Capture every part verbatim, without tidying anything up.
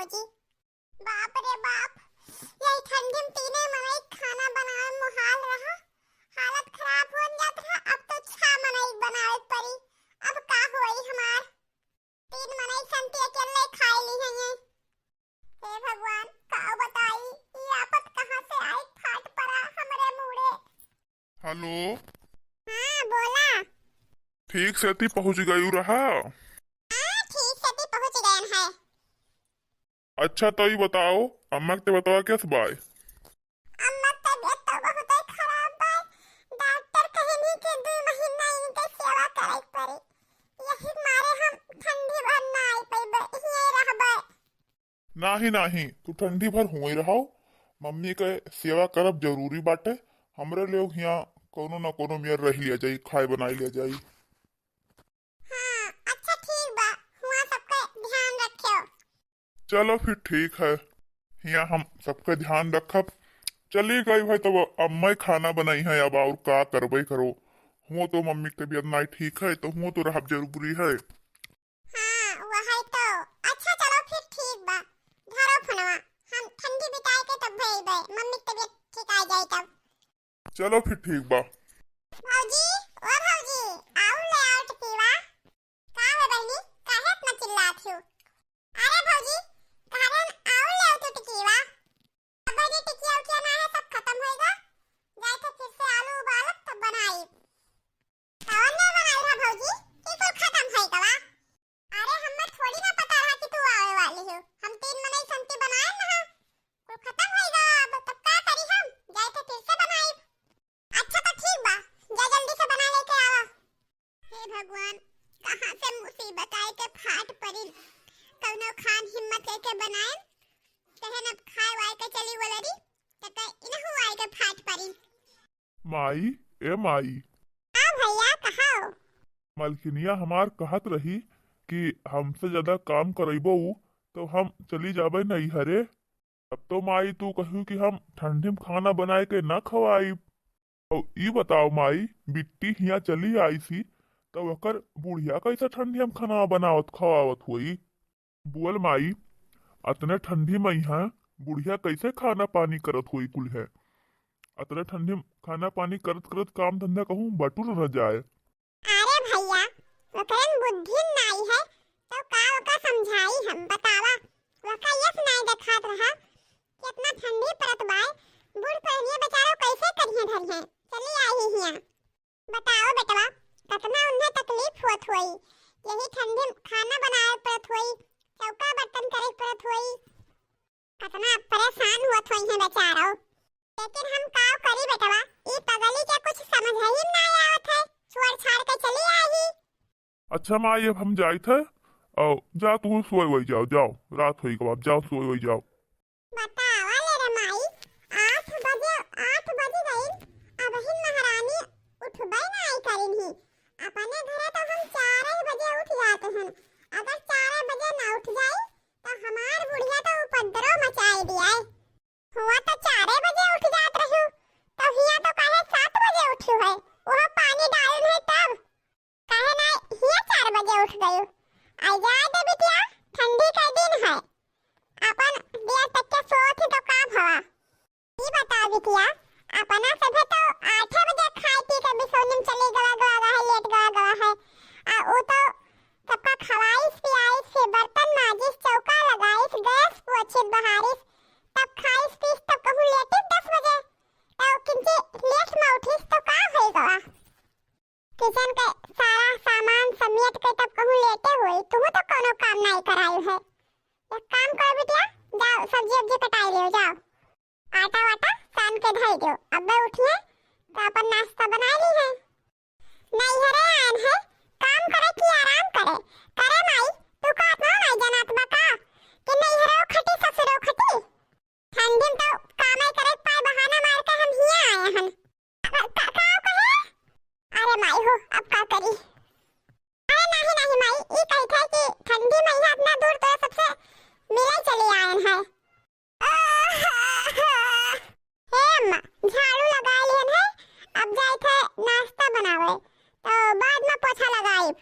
जी, बाप रे बाप, यही ठंडी में तीने मनई खाना बनावे मुहाल रहा, हालत खराब हो जात रहा। अब तो छह मनई बनावे पड़ी। अब का होई हमार? तीन मनई संती अकेले खाए ली है ये। हे भगवान, का बताई, ये आफत कहाँ से आई, फाट पड़ा हमरे मूड़े। हेलो। हाँ, बोला। ठीक से ती पहुँच गयू रहा? हाँ, ठीक से ती पहुँच गयन है। अच्छा, तो ई बताओ, अम्मा के तबियत कैस बाय? अम्मा के तबियत तो बहुत ही खराब बाय। डॉक्टर कहनी कि दुई महीना इनके सेवा करे के पड़ी। यही मारे हम ठंडी भर ना आई पइबे, यहीं रहबे। नाही, नाही, तू ठंडी भर हुई रहो। मम्मी के सेवा करब जरूरी बाटे। हमरे लोग हियाँ कौनो ना कौनो मेर रह लिया जाई, खाए बनाई लिया जाई। हाँ, अच्छा ठीक बा, हुआँ सबके ध्यान रखेव। चलो फिर ठीक है, हियाँ हम सबके ध्यान रखब। चली गई भाई, तब अम्मा ही खाना बनाई है, अब और का करबे करो। हुआँ तो मम्मी की तबीयत नाई ठीक है, तो हुआँ तो रहब जरूरी है। हाँ, वही तो। अच्छा चलो फिर ठीक बा, धरो फोनवा, हम ठंडी बिताए के तब अइबे, मम्मी की तबीयत ठीक आ जाए तब। चलो फिर ठीक बा। भौजी, ओ भौजी, आऊ ले आऊ टिकिया। का है बहिनी, काहे इतना चिल्लात हो? अरे भौजी, कहा रहे आऊ ले आऊ तू टिकिया। अब बहिनी टिकिया उकिया ना है, सब खत्म होएगा। जाए थे फिर से आलू उबालब तब बनाई। कौन नहीं बनाई रहा भौजी, ई कुल खत्म होएगा बा। अरे हमें थोड़ी ना पता रहा कि तू आवे वाली हो। हम तीन मनई संती बनाए ना, कुल खत्म होएगा। अब तब का करी हम? जाए थे फिर से बनाई। अच्छा तो ठीक बा, जा जल्दी से बना लेके आवा। हे भगवान, कहाँ से मुसीबत आए के फाट पड़ी। कौनो खान हिम्मत लेके बनाए, कहन अब खाए वाए के चली वलरी, त का इनहू आए के फाट पड़ी। माई, ए माई। हाँ भैया, कहो। मलकिनिया हमार कहत रही कि हमसे ज्यादा काम करइबो तो हम चली जाबे नैहरे। अब तो माई तू कहू कि हम ठंडी में खाना बनाए के ना खवाई। और ई बताओ माई, बिट्टी हियाँ चली आई सी, तो ओकर बुढ़िया कैसे ठंडी में खाना बनावत खवावत होई? बोल माई, अतने ठंडी में यहाँ बुढ़िया कैसे खाना पानी करत होई कुल है? अतने ठंडी में खाना पानी करत करत काम धंधा कहूँ बटुर न जाए। अरे भैया, ओकरन बुद्धि नाई है, तो का ओका समझाई हम, बतावा? ओका यस नाई देखात रहा, कितना ठंडी परत बाय, बूढ़ पुरनिया बेचारो कैसे करिहे धरिहे, चली आई ही हियाँ। बताओ बेटवा, कतना उन्हें तकलीफ होत होई, यही ठंडी में खाना बनावे परत होई, चौका बर्तन करे परत होई, कतना परेशान होत होई हैं बेचारो। लेकिन हम काव करी बेटवा, ई पगली के कुछ समझ ही ना आवत है, छोड़ छाड़ के चली आई। अच्छा माई, अब हम जाइत है, और जा तू सोए वही जाओ, जाओ, रात होई गवा, जाओ सोए वही जाओ। बतावा ले रे माई, आठ बजे, आठ बज गई, अबहिन महारानी उठबे नाई करिन ही। अपने घरे तो हम चार ही बजे उठ जाते हैं, अगर चार बजे ना उठ जाई तो हमार बुढ़िया तो उपद्रव मचाई दिया। हुआ तो चार बजे उठ जात रहू, तो हिया तो काहे सात बजे उठू है, वह पानी डालन है तब। काहे ना हिया चार बजे उठ गयू? आई जाए दे बिटिया, ठंडी के दिन है, अपन देर तक के सोत ही तो का भवा। ई बताओ बिटिया, अपना सभे तो आठे बजे खाए पी के बिसौनी में चली गवा गवा है, लेट गवा गवा है। आ ऊ तो सबका खवाइस पियाइस, फिर बर्तन माजिस, चौका लगाइस, गैस पोछिस बहारिस, तब खाइस पीस, तब कहूँ लेटिस दस बजे, तो किंची लेट में उठिस तो का होई गवा? किचन के सारा सामान समेट के तब कहूँ लेटे होई, तुहू तो कोनो काम नाई करायु है। एक काम करो बिटिया, जाओ सब्जी उब्जी कटाई लियो, जाओ। आटा वाटा सान के धई दियो, अब्बे उठिए तो अपन नाश्ता बनाई ली है। नैहरे आन है, काम करे कि आराम करे? करे माई, तू का अपना नाई जनात बा का कि नैहरो खटी ससुरो खटी? ठंडी में तो कामे करे के पाए बहाना मार के हम हियाँ आए हन। का, का, का कहे? अरे माई हो, अब का करी? अरे नाही, नाही माई, ई कही थे कि ठंडी में यहाँ इतना दूर तो सबसे मिले चले आए हैं। हे अम्मा, झाड़ू लगा लिहन है, अब जाए थे नाश्ता बनावे, तो बाद में पोछा लगाइब।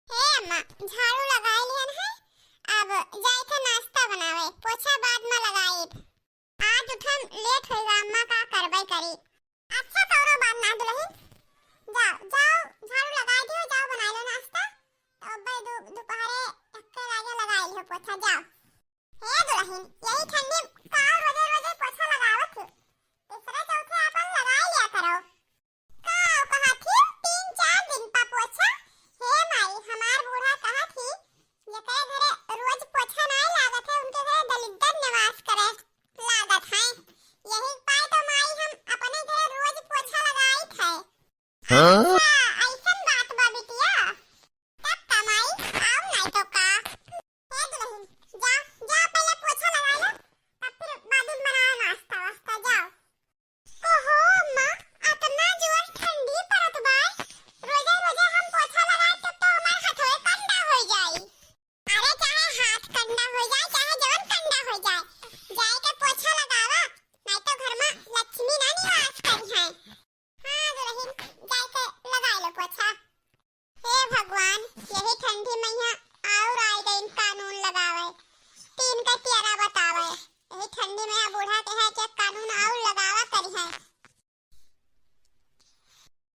हे अम्मा, झाड़ू लगाए लिहन है, अब जाए थे नाश्ता बनावे। पोछा बाद मा लगाइब। आज उठम लेट होइगा, अम्मा का करबै करी। अच्छा, कौनो बात ना दुलहिन, जाओ, जाओ, झाड़ू लगाइ दियो, जाओ बनाइ लो नाश्ता। तो अब्बै दु-, दुपहरे टक्के लागे लगाइ लियो पोछा, जाओ। हे दुलहिन, यही ठंडी का रोजे रोजे पोछा लगावत हो? तीसरे चौथे आपन लगाइ लिया करो। का कहत ही, तीन चार दिन पा पोछा? हे माई, हमार बूढ़ा कहत ही, जेकरे घरे रोज पोछा नाय लागत है, उनके घरे दलिद्दर निवास करे लागत है। यही पाए तो माई हम अपने घरे रोज पोछा लगाइत है। हाँ? अच्छा, ऐसन बात बा बिटिया? तब का माई, आओ नाय तो का। हे दुलहिन, जा, जा पहिले पोछा लगाइ लो, तब फिर बाद में बनाओ नाश्ता वास्ता, जाओ। ओहो अम्मा, अतना जोर ठंडी पड़त बा, रोजे रोजे हम पोछा लगाई तब तो हमार हाथवे कंडा होइ जाई। अरे चाहे हाथ कंडा होइ जाए, चाहे जवन कंडा होइ जाए, जाए के पोछा लगावा, नाहीं तो घर मा लक्ष्मी ना निवास करिहैं। हाँ दुलहिन, जाए के लगाइ लो पोछा। हे भगवान, यही ठंडी मइहाँ और आइ गइन कानून लगावै, तीन का तियरा बतावै। यही ठंडी मइहाँ बूढ़ा के है के कानून और लगावा करिहैं।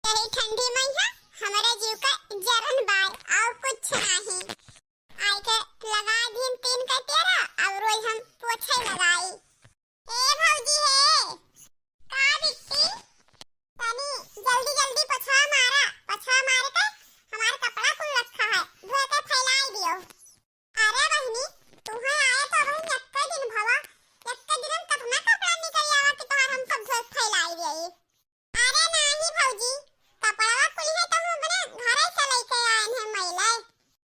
यही ठंडी मइहाँ हमरे जीव का जरन बाय और कुछ नाहीं। आइ के लगाइ दीन तीन का तियरा, अब रोज हम पोछे लगाई। ए भौजी हे, का बिट्टी? तनी जल्दी जल्दी पोछवा मारा, पोछवा मार के हमार कपड़ा कुल रखा है, धोए के फैलाई दियो। अरे बहिनी, तुहे आए तो बहिन एक्के दिन भवा, एक्के दिन में कतना कपड़ा निकल आवा कि तोहार हम सब धोए के फैलाई दिए। अरे नाही भौजी, कपड़वा कुल है तो हम अपने घरे से लेके आए हैं मइले।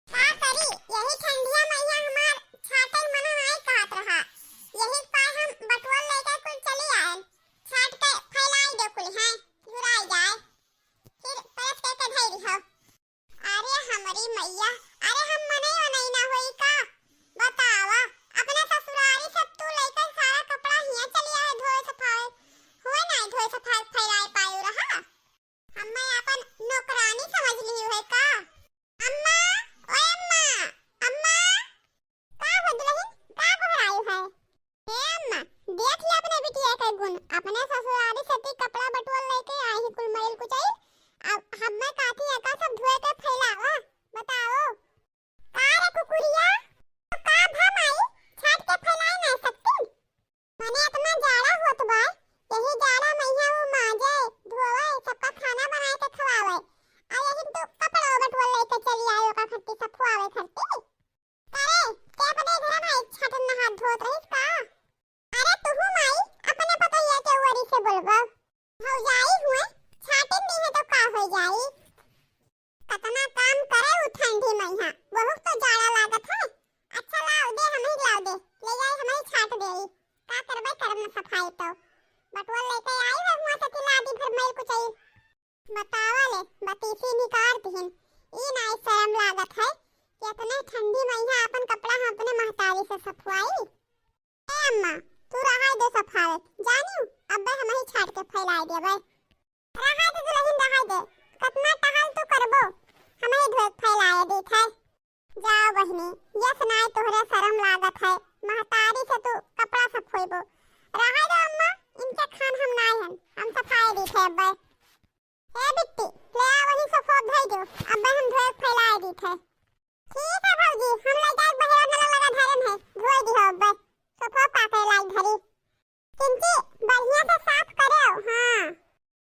का करी, यही ठंडिया मइहाँ हमार छाटे मना नाय कहत रहा, यही पाए हम बटुअल लेके कुल चली आएन। छाट के फैलाई दे कुल, हैं, झुराई जाए, फिर परत के के धई दिहो। अरे हमरी मइया, अरे हम मनई वनई ना होई का? बतावा, अपने ससुरारी से तू लेके सारा कपड़ा हियाँ चली आए धोए सफाए, होए नाय धोए सफाए फैलाए पायो रहा? हम्मे आपन नौकरानी समझ लिही है का? अम्मा, ओए अम्मा, अम्मा, का हो दुलहिन, का गोहरायु है? हे अम्मा, देख ले अपने बिटिया के गुण, अपने ससुरारी से ती कपड़ा बटुअल लेके आई ही कुल मइल कुचइल, अब हम्मे काथी एका सब धोए के फैलावा, बताओ। का रे कुकुरिया, का भा माई, छाट के फैलाई नाय सकती? मने अतना जाड़ा होत बा, यही जाड़ा मइहाँ उ माजे, धोवे, सबका खाना बनाए के खवावे। आ यही तू कपड़ा बटुआ लेके चली आई ओका खट्टी सफुआवे खट्टी। करे, ते अपने घर में छाटन नहात धोत रहिस का? अरे तुहू माई, अपने पतोहिया के ओरी से बोलबो। भौजाई हुए, छाटिन नहीं है तो का हो जाई? कतना काम करे उ ठंडी मइहाँ, वहू तो जाड़ा लागत है। अच्छा लाव दे, हमही लाव दे, ले जाई हमही छाट देई। का करबे करब न सफाई तो। बटुआ लेके आई है हुआँ से तिलादी भर मइल कुचई। बतावा ले, बतीसी निकार दिहिन। ई नाई शरम लागत है कि अतने ठंडी मइहाँ आपन कपड़ा हम अपने महतारी से सफुआई? ए अम्मा, तू रहाय दे सफावत, जानियो, अब्बे हमही छाट के फैलाय देबै। रहाय दे दुलहिन, रहाय दे, कतना टहल तू करबो, हमही धोए फैलाय दीत है। जा बहिनी, यस नाय तोहरे शरम लागत है, महतारी से तू कपड़ा सफोइबो। रहाय दे अम्मा, इनके खान हम नाय हन, हम सफाय दीत है अब्बे। ए बिट्टी, ले आ वही सफोत धोई दो, अब्बे हम धोए फैलाय दीत है। ठीक है भौजी, हम ले जाए बहरा नल लगा धरन है, धोई दिहो अब्बे। सफो पाके लाई धरी। किंची बढ़िया से साफ करे, हाँ।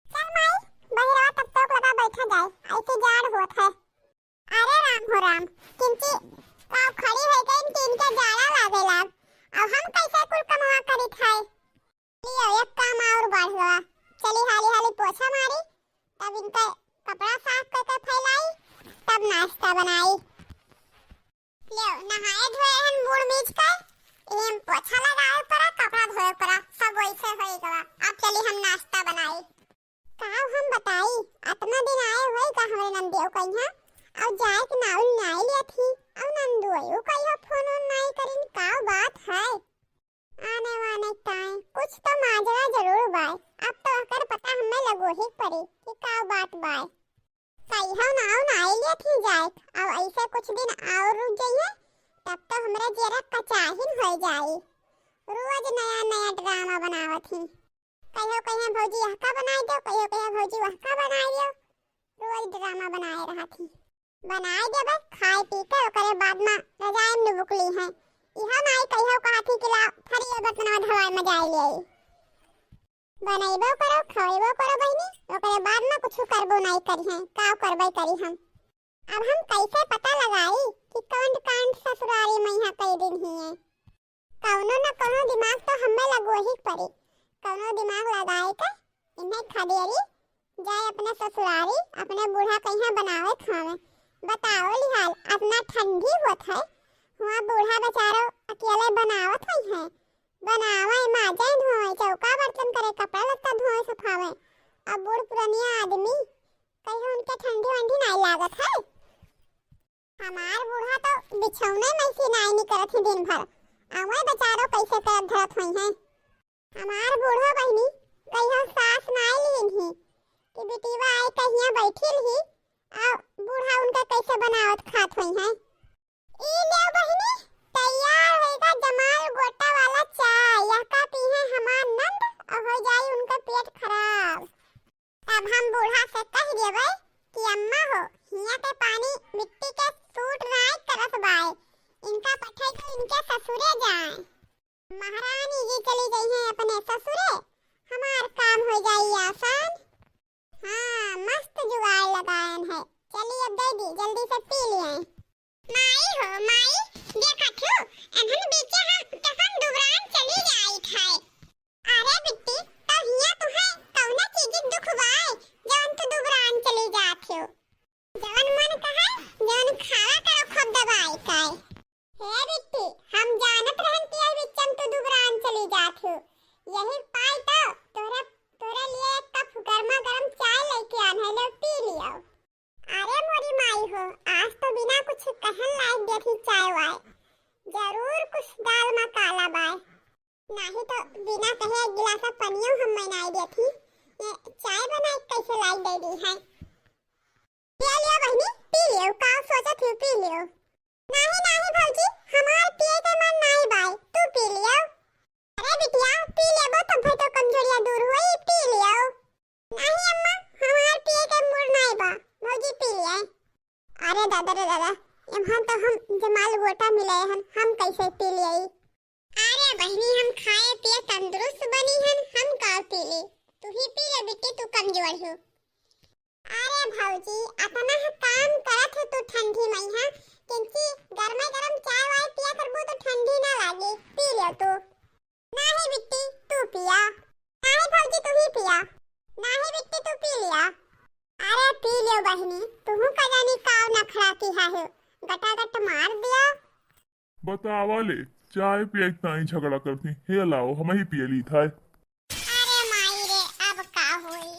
चल माई, बहरा तब तक लगा बैठा जाए, ऐसे जाड़ होत है। अरे राम हो राम, किंची का खड़ी है गई कि इनके जाड़ा लागे लाग। अब हम कैसे कुल कमवा करी खाए? लियो, एक काम और बढ़ गवा। चली हाली हाली पोछा मारी, तब इनका कपड़ा साफ करके फैलाई, तब नाश्ता बनाई। लियो, नहाए धोए हन बूढ़ मीज के, इहे हम पोछा लगाए पड़ा, कपड़ा धोए पड़ा, सब वैसे होई गवा। अब चली हम नाश्ता बनाई। का हम बताई, अतना दिन आए होई का हमरे नंदियो कइहाँ, और जाए के नाउल नाई लिया थी, और नंदुओ कइहाँ फोन ओन नाई करिन, का बात है? आने वाने ताई कुछ तो माजरा जरूर बाय। अब तो अकर पता हमें लगो ही पड़ी कि का बात बाय। कहियो नाव ना आइले थी जाए, अब ऐसे कुछ दिन और रुक जाइए, तब तो हमरा जरा कचाहिन हो जाई। रोज नया नया ड्रामा बनावत ही। कहियो कहियो भौजी यहका बनाइ देउ, कहियो कहियो भौजी वहका बनाइ देउ। रोज ड्रामा बनाए रहत ही। बनाए देबे खाए पी के, ओकरे बाद मा रजाई मा लुबुकली हैं। इहा माई कहियो कहत ही कि ला थरिया बर्तनवा धोवाए मा जाए ले आई। बनइबो करो, खवइबो करो बहिनी, ओकरे बाद मा कुछ करबो नाई करिहैं, का करबे करी हम। अब हम कैसे पता लगाई कि कौन कांड ससुरारी मा इहाँ कई दिन ही है? कौनो न कौनो दिमाग तो हमें लगवही के पड़ी। कौनो दिमाग लगाए के इन्हें खदेरी जाए अपने ससुरारी, अपने बूढ़ा कहिया बनावे खावे। बताओ लिहाल, अतना ठंडी होत है, हुआ बूढ़ा बेचारो अकेले बनावत होइहैं। बनावे, माजे, धोवे, चौका बर्तन करे, कपड़ा लत्ता धोवे, सफावे। अब बूढ़ पुरनिया आदमी कहियो उनके ठंडी वंडी नाई लागत है। हमार बूढ़ा तो बिछौने मा से नाई निकरत ही दिन भर। अवै बेचारो कैसे करत धरत होइहैं। हमार बूढ़ो बहिनी कहियो सास नाई लीन ही कि बिटिया आई कहिया बैठिल ही, आ बूढ़ा उनका कैसे बनावत खात होइहैं। ई ल्यो बहिनी, तैयार होइगा जमाल गोटा वाला चाय। यहका पीहैं हमार नंद अउ होइ जाई उनका पेट खराब। तब हम बूढ़ा से कहि देबै कि अम्मा हो, हियाँ के पानी बिट्टी के सूट नाई करत बाय, इनका पठै दो इनके ससुरे जाए। महारानी जी चली जइहैं अपने ससुरे, हमार काम होइ जाई आसान। हाँ, मस्त जुगाड़ लगायन है। चली अब दे दी, जल्दी से पी लियाई। माई हो माई, देखत हो, एन्हन बीचे हम कैसन दुबरान चली जाइत है। अरे बिट्टी, तो हियाँ तुहैं कौना चीज के दुख बाय, जौन तू दुबरान चली जात हो? जौन मन कहै, जौन खावा करो खूब दबाई के। हे बिट्टी, हम जानत रहन कि यही बिच्चन तू दुबरान चली जात हो। यही पाई तो तोहरे, तोहरे लिए एक कप गर्मा गर्म चाय लेके आन है, लो पी लियो। अरे मोरी माई हो, आज तो बिना कुछ कहन लायक देत ही चाय वाय। जरूर कुछ दाल मा काला बाय। नाही तो बिना कहे एक गिलास पनियो हम नाई देत ही। ये चाय बनाए कैसे लायक दे दी है? ले लियो बहिनी, पी लियो, का सोचत हो, पी लियो। नाही, नाही भौजी, हमार पिए के मन नाही बाय, तू पी लियो। अरे बिटिया, पी लेबो तब तो कमजोरिया दूर होई, पी लियो। नाही अम्मा, हमार पिए के मूड नाही बा, भौजी पी लियो। अरे दादा रे दादा, एम्हन तो हम जमाल गोटा मिले हन, हम कैसे पी लियो? अरे बहिनी, हम खाए पिए तंदुरुस्त बनी हन, हम का पी ली? तू ही पी ले बिट्टी, तू कमजोर हो। अरे भौजी, अतना ह काम करत हो तू ठंडी मइहाँ, किंची गरमे गरम चाय वाय पिया करबू तो ठंडी ना लागी, पी लियो तू। नाही बिट्टी, तू पिया। नाही भौजी, तू ही पिया। नाही बिट्टी, तू पी लिया। अरे पी लियो बहिनी, तुहू का जानी काव नखरा किहा हो, गटागट मार दिया। बतावा ले, चाय पिए के ताई झगड़ा करती। हे लाओ, हम ही पिए ली था। अरे माई रे, अब का होई?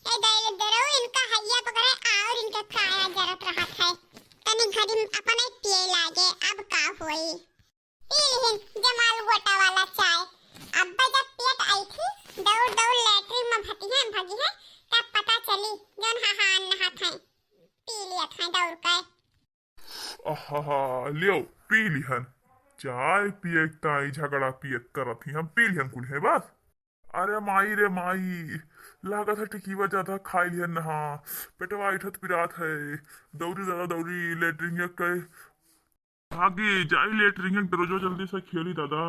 ए दे-, दरो इनका हैया पकड़े और इनका काया जरत रहत है। तनी घड़ी में अपने पिए लागे, अब का होई? पी लिहिन जमाल गोटा वाला चाय। अब जब पेट आई थी, दौड़ दौड़ लेटरिन में भटी है, भगी है, तब पता चली जौन हहान नहात है, पी लिया था दौड़ के। आहा, लियो, पी लिहन। चाय पिए के ताई झगड़ा पियत करत ही, हम पी लिहन कुल है बस। अरे माई रे माई, लागत है टिकीवा ज्यादा खाई लिहन नहा, पेटवा इठत पिरात है। दौड़ी दादा दौड़ी, लेटरिन के भागी जाई, लेटरिन के दरवाजा जल्दी से खेली दादा।